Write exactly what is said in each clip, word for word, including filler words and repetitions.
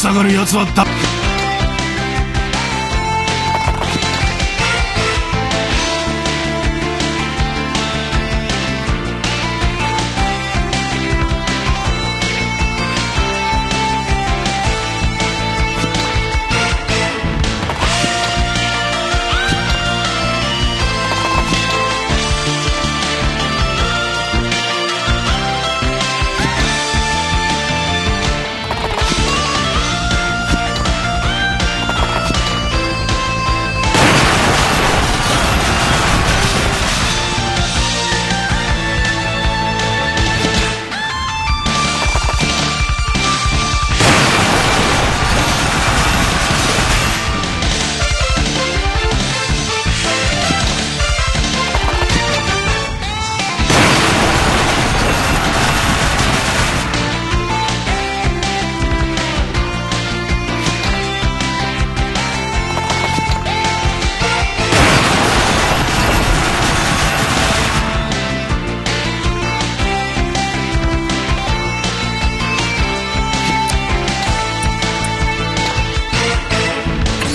たがる奴はだ。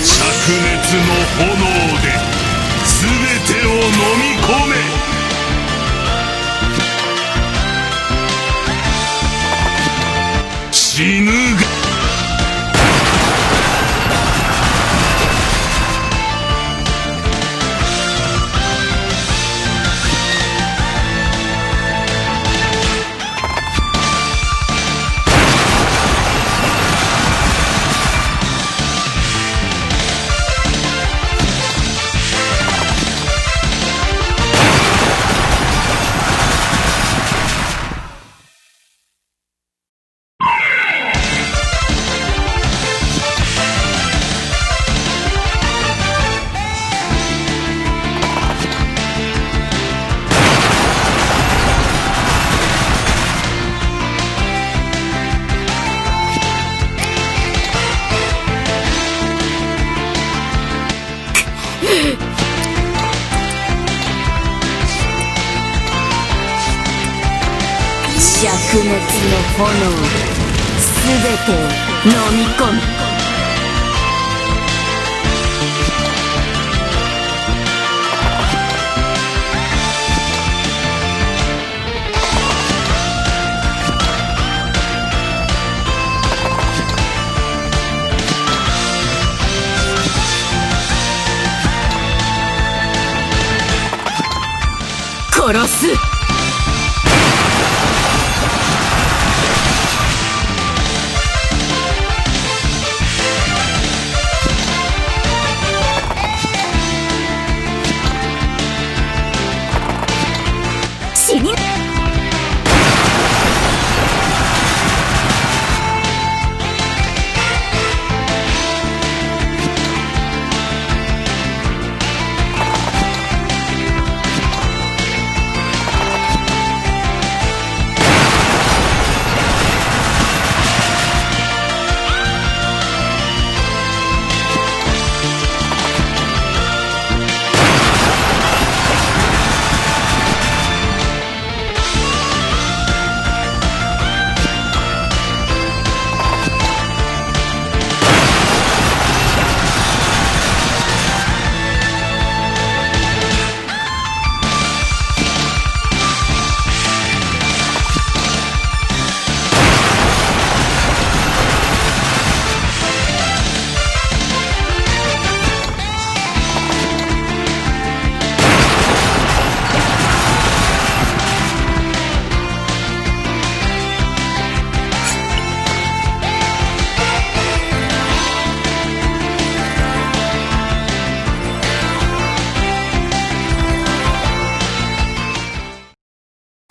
灼熱の炎で全てを飲み込め。死ぬが。灼熱の炎、すべてを飲み込む。殺す。死に。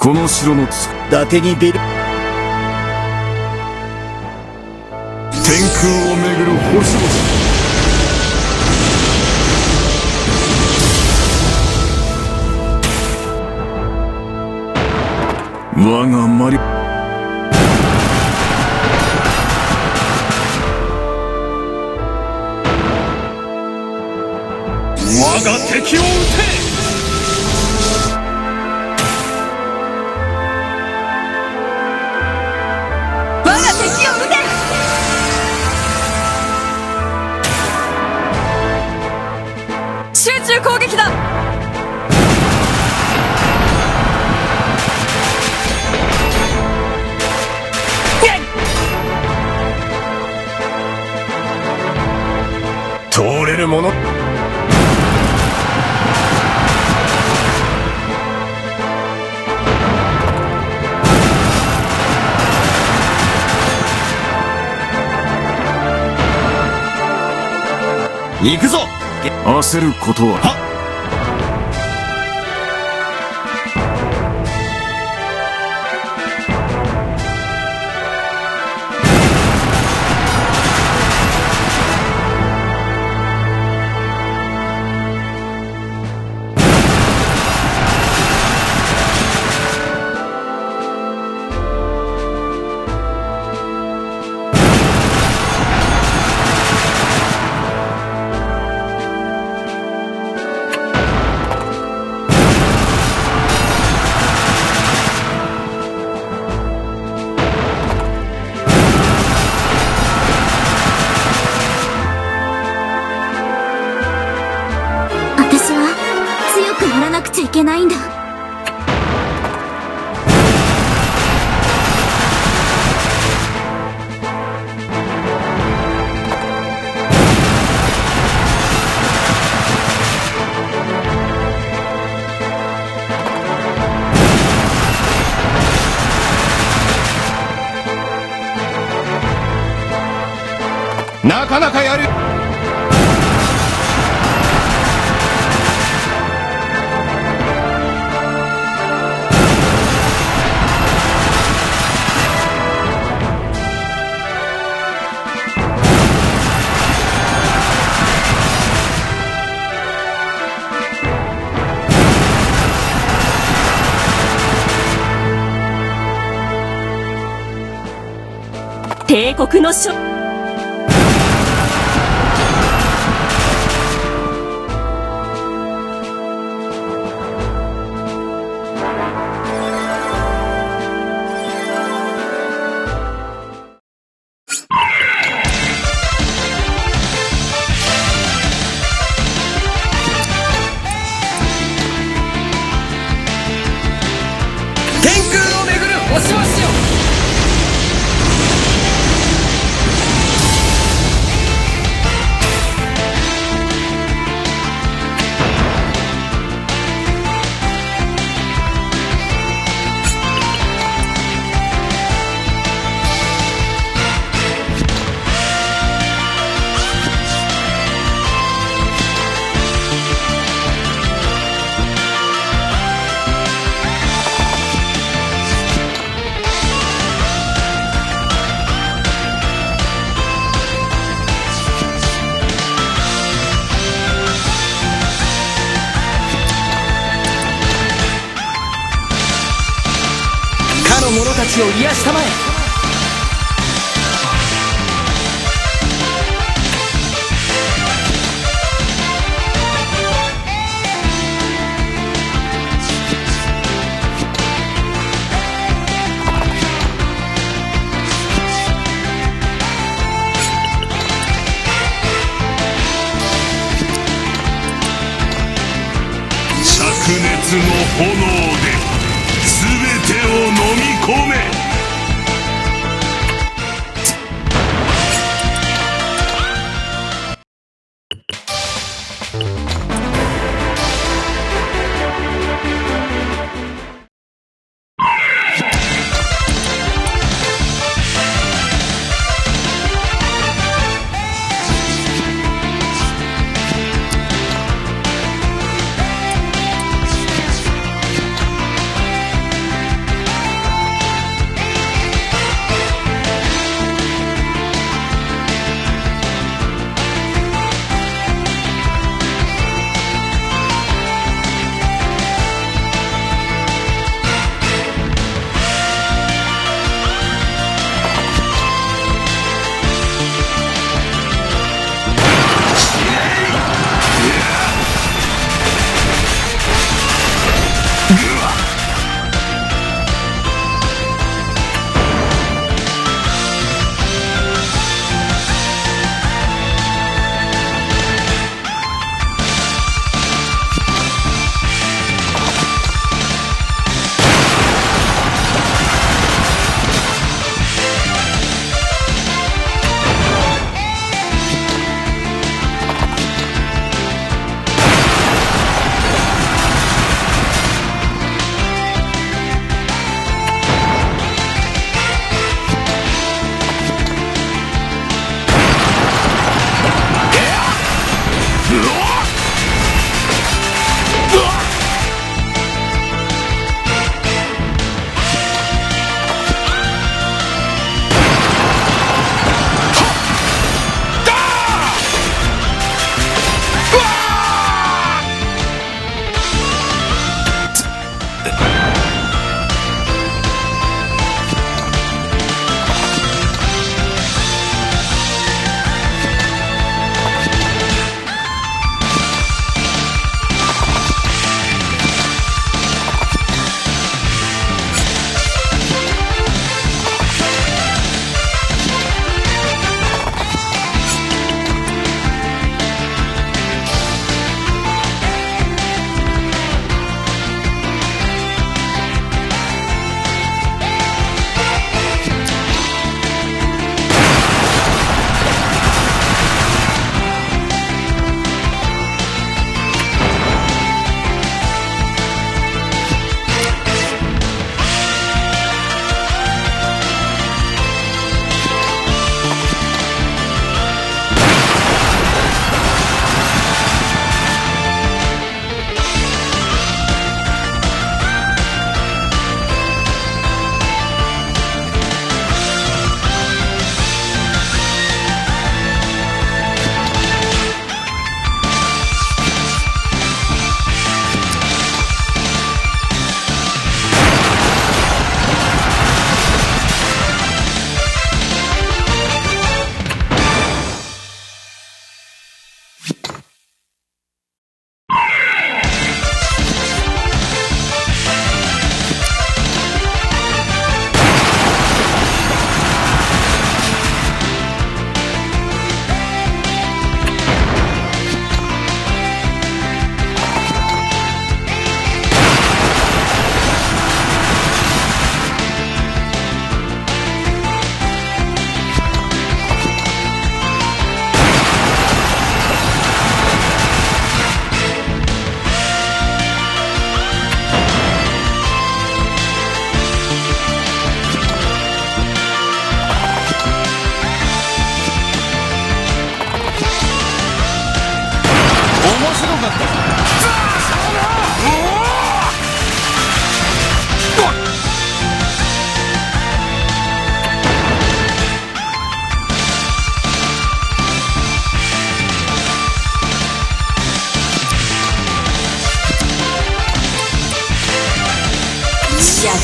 この城のつく、伊達に出る。天空を巡る星々。我が魔力。我が敵を討て。我が敵を討て。攻撃だ。通れるもの。行くぞ。焦ることは。はっ。私は強くならなくちゃいけないんだ。なかなかやる。帝国の将天空を巡る星々よ。かの者たちを癒したまえ。灼熱の炎で全てを飲み込め。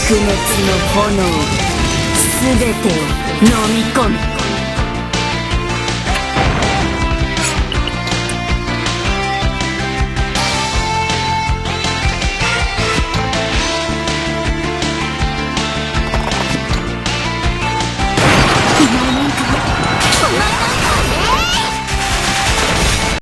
灼熱の炎、すべてを飲み込め。